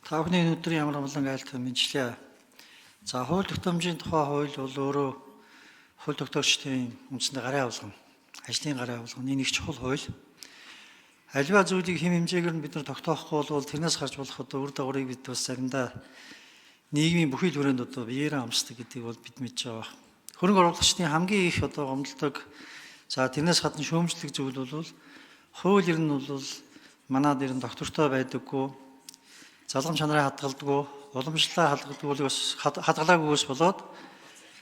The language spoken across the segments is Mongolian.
Та бүхний өнөөдрийн ямар амлан айлт мэдчлээ. За, хууль тогтоомжийн тухай хууль бол өөрөө хууль тогтоогчдын үндсэндээ гарын авалган, ажлын гарын авалган энэ их чухал хууль. Аливаа зүйлийг хэм хэмжээгээр нь бид нар тогтоохгүй бол тэрнээс гарч болох одоо үр дагаврыг бид бас заримдаа нийгмийн бүхий л хүрээнд одоо биеэрээ амсдаг гэдгийг бол бид мэдж байгаа. Хөрөнгө оруулагчдын хамгийн их одоо гомдолдог, за тэрнээс гадна шүүмжлэх зүйл бол хууль ер нь бол манад ер нь доктортой байдаггүй, залгам чанараа хадгалдаггүй, уламжлалаа хадгалдаггүй бас хадгалаагүйгээс болоод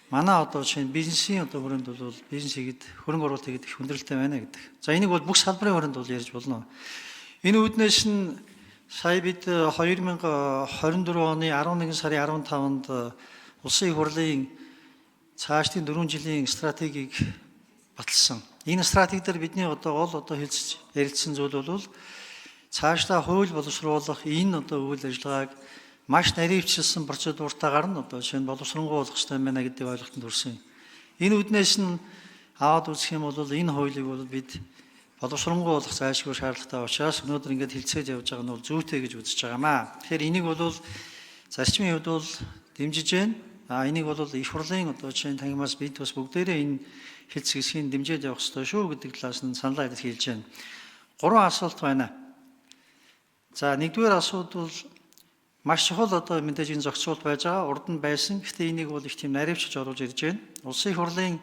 манай одоо жишээ нь бизнесийн одоо хүрээнд бол бизнес хийгээд хөрөнгө оруулалт хийгээд их хүндрэлтэй байна гэдэг. За, энийг бол бүх салбарын хүрээнд бол ярьж болно. Энэ үүднээс нь сая бид 2024 оны 11 сарын 15-нд Улсын их хурлын цаашдын 4 жилийн стратегийг баталсан. Энэ стратеги дээр бидний одоо гол одоо хэлцэж ярилцсан зүйл бол цаашдаа хууль боловсруулах энэ одоо үйл ажиллагааг маш наривчлсан процедуртайгаар нь одоо шинэ боловсронгуй болох хэрэгтэй байна гэдэг ойлголтод хүрсэн. Энэ үүднээс нь аваад үзэх юм бол энэ хуулийг бол бид боловсронгуй болох зайлшгүй шаардлагатай учраас өнөөдөр ингээд хэлцээж явж байгаа нь бол зүйтэй гэж үзэж байгаамаа. Тэгэхээр энийг бол зарчмын хувьд бол дэмжиж байна. А энийг бол их хурлын одоо жишээ нь танхимаас бид бас бүгдээрээ энэ хэлц хэсгийг дэмжиж явах ёстой шүү гэдэг талаас нь саналаа илэрхийлж байна. Гурван асуулт байна. За, нэгдүгээр асуулт бол маш чухал одоо мэдээж энэ зохицуулт байж байгаа. Урд нь байсан. Гэхдээ энийг бол их тийм наривчилж оруулж ирж байна. Улсын их хурлын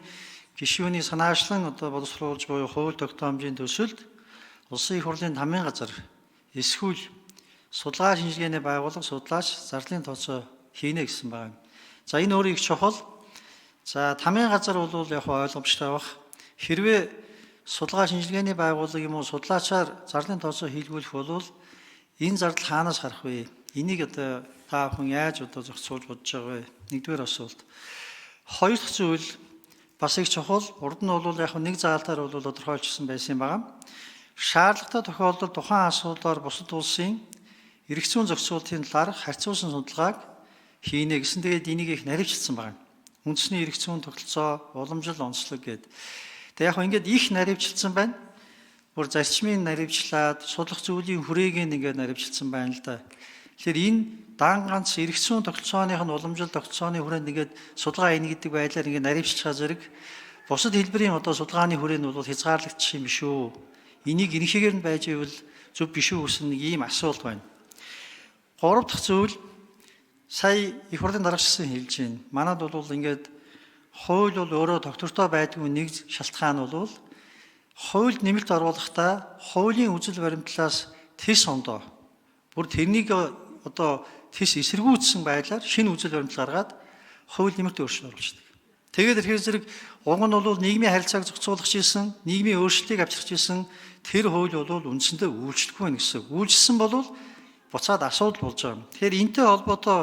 гишүүний санаачлан одоо боловсруулж буй хууль тогтоомжийн төсөлд улсын их хурлын тамийн газар эсвэл судалгаа шинжилгээний байгууллага судлаач зарлалын тооцоо хийнэ гэсэн байна. За, энэ өөр их чухал. За, тамийн газар бол яг ойлгомжтой байх. Хэрвээ судалгаа шинжилгээний байгууллага юм уу судлаачаар зарлалын тооцоо хийлгүүлэх бол энэ зардал хаанаас гарах вэ? Энийг одоо та бүхэн яаж одоо зохицуулж бодож байгаа вэ? Нэгдүгээр асуулт. Хоёр дахь зүйл бас их чухал. Урд нь бол яг нэг заалтаар бол тодорхойлчихсан байсан юм байна. Шаардлагатай тохиолдолд тухайн асуудлаар бусад улсын эрх зүйн зохицуултын талаар харьцуулсан судалгааг хийнэ гэсэн. Тэгээд энийг их наривчлсан байна. Үндэсний эрх зүйн тогтолцоо, уламжлал, онцлог гэдэг. Тэгээд яг ингээд их наривчлсан байна. Бүр зарчмын наривчлаад судлах зүйлийн хүрээг ингээд наривчлсан байна л да. Тэгэхээр энэ дан ганц эрх зүйн тогтолцооных нь уламжлал тогтолцооны хүрээнд ингээд судалгаа хийнэ гэдэг байдлаар ингээд наривчлахаа зэрэг бусад хэлбэрийн одоо судалгааны хүрээнд бол хязгаарлагдчих юм биш үү? Энийг ерөнхийгээр нь байж ивэл зөв биш үү гэсэн нэг ийм асуулт байна. Гурав дахь зүйл, сая их хурлын дарагчсан хэлж байна. Манад бол ингээд хууль бол өөрөө тогтвортой байдгүй нэг шалтгаан бол хуульд нэмэлт оруулахдаа хуулийн үзэл баримтлалаас тэс ондоо бүр тэрнийг одоо тэс эсэргүүцсэн байдлаар шинэ үзэл баримтлал гаргаад хууль нэмэлт өөрчлөлт оруулчихдаг. Тэгээд ирэхээр зэрэг уг нь бол нийгмийн харилцааг зохицуулах гэсэн, нийгмийн өөрчлөлтийг авчирч исэн тэр хууль бол үндсэндээ үйлчлэхгүй байна гэсэн. Үйлчилсэн бол буцаад асуудал болж байгаа юм. Тэгэхээр энтэй холбоотой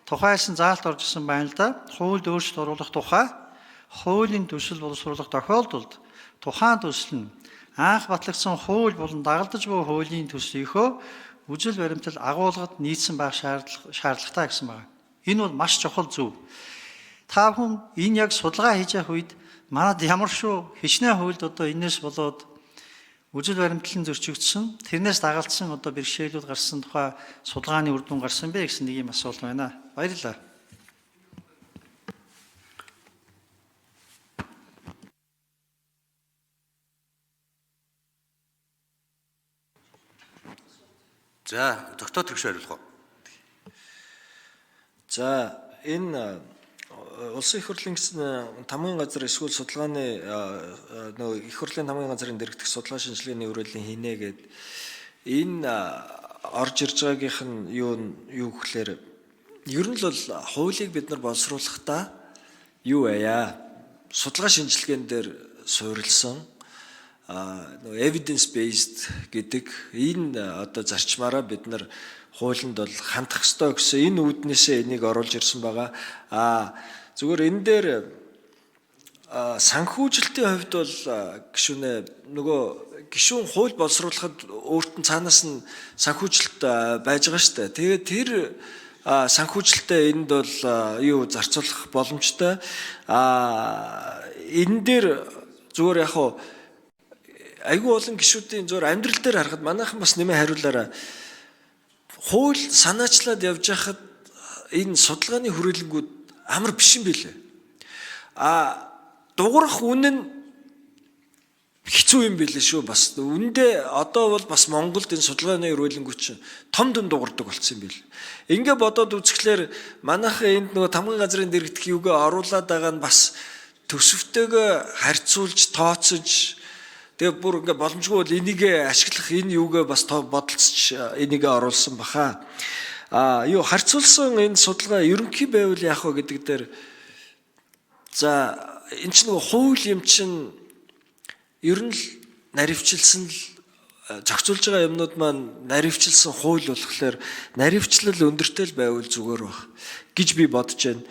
тухайлсан заалт орж исэн байна л да. Хуульд өөрчлөлт оруулах тухай хуулийн төсөл боловсруулах тохиолдолд тухайн төсөл нь анх батлагдсан хууль болон дагалдаж буй хуулийн төслийнхөө үзэл баримтлал агуулгад нийцсэн байх шаардлагатай гэсэн байна. Энэ бол маш чухал зөв. Та бүхэн энэ яг судалгаа хийж явах үед манад ямар шүү хичнээн хуульд одоо энэс болоод үзэл баримтлал нь зөрчигдсөн, тэрнээс дагалдсан одоо бэрхшээлүүд гарсан тухай судалгааны үр дүн гарсан бэ гэсэн нэг юм асуулт байна. Баярлалаа. За, тогтоот төгш хариулах уу? За, энэ улсын их хурлын гэсэн тамгын газар эсвэл судалгааны нөгөө их хурлын тамгын газрын дэрэгдэх судалгаа шинжилгээний хүрээлэн хийнэ гэд энэ орж ирж байгаагийнх нь юу гэхлээр ер нь л бол хуулийг бид нар боловсруулахдаа юу байя? Судалгаа шинжилгээн дээр суурилсан нөгөө evidence based гэдэг энэ одоо зарчмаараа бид нар хуулинд бол хандах ёстой гэсэн энэ үүднээсээ энийг оруулж ирсэн байгаа. А зүгээр энэ дээр санхүүжилтийн хувьд бол гишүүнээ нөгөө гишүүн хууль боловсруулахад өөрт нь цаанаас нь санхүүжилт байж байгаа шүү дээ. Тэгээд тэр санхүүжилтээ энд бол юу зарцуулах боломжтой. А энэ дээр зүгээр яг хуу айгүй олон гишүүдийн зур амьдрал дээр харахад манайхан бас нэмээ хариулаараа. Хууль санаачлаад явж байхад энэ судалгааны хүрээлэнгүүд амар биш юм билээ. А дуграх үн нь хэцүү юм билээ шүү бас. Үндэ одоо бол бас Монголд энэ судалгааны хүрээлэнгүүд чинь том дүн дугардаг болсон юм бил. Ингээ бодоод үзэхлээр манайхан энд нөгөө тамган газрын дэргэдэх юугаа оруулаад байгаа нь бас төсөвтэйгөө харьцуулж тооцож тэгээ бүр ингээ боломжгүй бол энийг ашиглах энэ юугаа бас бодолцож энийг оруулсан баха. А юу харьцуулсан энэ судалгаа ерөнхий байвал яах вэ гэдэг дээр за энэ чинь нөгөө хууль юм чинь ер нь л наривчилсан л зохицуулж байгаа юмнууд маань наривчилсан хууль болохоор наривчлал өндөртэй л байвал зүгээр байх гэж би бодож байна.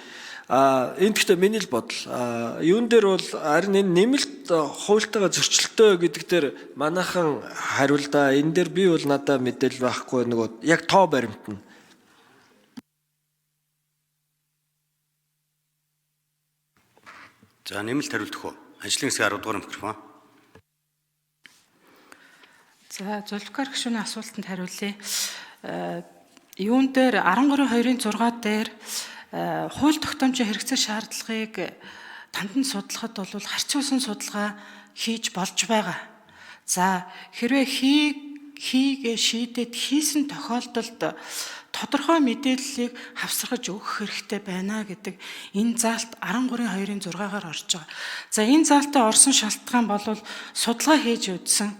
А энэ гэхдээ миний л бодол. А юун дээр бол харин энэ нэмэлт хуультайгаа зөрчилтэй гэдэг дээр манайхан хариул да. Энэ дээр би бол надаа мэдээлэл байхгүй нөгөө яг тоо баримтна. За нэмэлт хариулт өгөх үү? Ажлын хэсгийн 10 дугаар микрофон. За Зулфикар гишүүний асуултанд хариулъя. Юун дээр 13.2-ын 6 дээр хууль тогтоомжийн хэрэгцээ шаардлагыг тандан судлахад бол харьцуулсан судалгаа хийж болж байгаа. За хэрвээ хийгээ шийдээд хийсэн тохиолдолд тодорхой мэдээллийг хавсаргаж өгөх хэрэгтэй байна гэдэг энэ заалт 13.2-ын 6-аар орж байгаа. За энэ заалтаа орсон шалтгаан бол судалгаа хийж үзсэн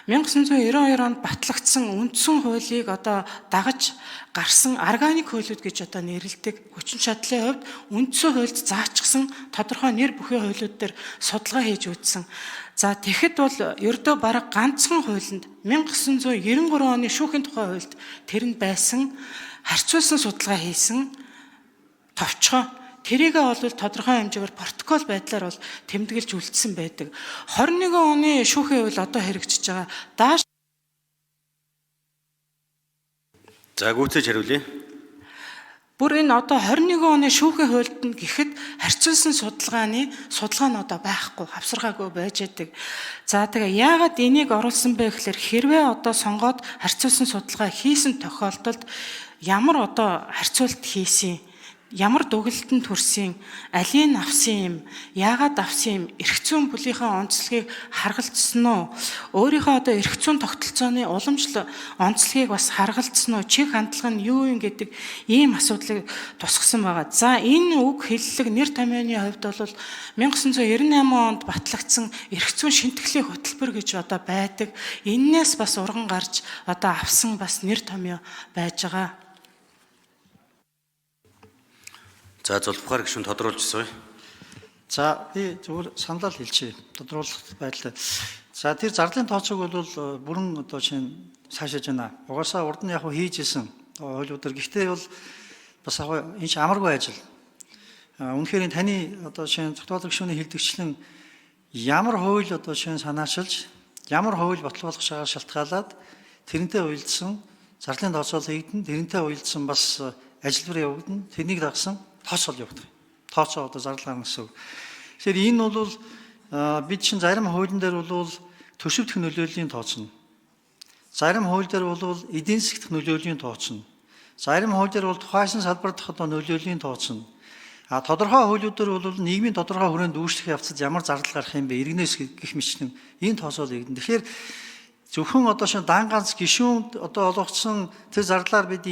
1992 онд батлагдсан үндсэн хуулийг одоо дагаж гарсан органик хуулиуд гэж одоо нэрлэдэг. Хүчин чадлын хувьд үндсэн хуульд заачсан тодорхой нэр бүхий хуулиуд дээр судалгаа хийж үзсэн. За тэгэхэд бол ердөө бараг ганцхан хуулинд 1993 оны шүүхийн тухай хуульд тэр нь байсан харьцуулсан судалгаа хийсэн товчхон тэрийгээ бол тодорхой хэмжээгээр протокол байдлаар бол тэмдэглэж үлдсэн байдаг. 21 оны шүүхийн хууль одоо хэрэгжиж байгаа. Дааш За гүйцээж хариулъя. Бүр энэ одоо 21 оны шүүхийн хуульд нь гэхэд харьцуулсан судалгааны судалгаа нь одоо байхгүй, хавсаргаагүй байж байдаг. За тэгээ яагаад энийг оруулсан бэ гэхээр хэрвээ одоо сонгоод харьцуулсан судалгаа хийсэн тохиолдолд ямар одоо харьцуулт хийсэн, ямар дүгэлтэнд хүрсэн, алийг авсан юм, яагаад авсан юм, эрх зүйн бүлийнхээ онцлогийг харгалзсан уу, өөрийнхөө одоо эрх зүйн тогтолцооны уламжлал онцлогийг бас харгалзсан уу, чиг хандлага нь юу юм гэдэг ийм асуудлыг тусгасан байгаа. За энэ үг хэллэг нэр томьёоны хувьд бол 1998 онд батлагдсан эрх зүйн шинтгэлийн хөтөлбөр гэж одоо байдаг. Эннээс бас урган гарч одоо авсан бас нэр томьёо байж байгаа. За Зулфикар гишүүн тодруулж асууя. За би зүгээр саналал хэлчихье. Тодруулах байдлаа. За тэр зарлын тооцоог бол бүрэн одоо чинь цаашааж байна. Угаасаа урд нь яг хийж исэн хуулиудаар. Гэхдээ бол бас яг энэ ч амаргүй ажил. Үнэхээр энэ таны одоо чинь Зүгтбаатар гишүүний хэлдэгчлэн ямар хууль одоо чинь санаачилж, ямар хууль батал болгох шагаар шалтгаалаад тэрнтэй уялдсан зарлын тооцоол хийгдэн, тэрнтэй уялдсан бас ажилбар явагдана, тэрнийг дагсан тооцоол явагдах. Тооцоо одоо зарлал гарна гэсэн үг. Тэгэхээр энэ бол бид чинь зарим хуулийн дээр бол төсөвдөх нөлөөллийн тооцно. Зарим хууль дээр бол эдийн засгт нөлөөллийн тооцно. Зарим хууль дээр бол тухайсан салбар дахь одоо нөлөөллийн тооцно. А тодорхой хуулиуд дээр бол нийгмийн тодорхой хүрээнд үйлчлэх явцад ямар зардал гарах юм бэ? Иргэнээс гэх мэтчлэн энэ тооцоол хийгдэн. Тэгэхээр зөвхөн одоо шин дан ганц гишүүн одоо олгогдсон тэр зардлаар бид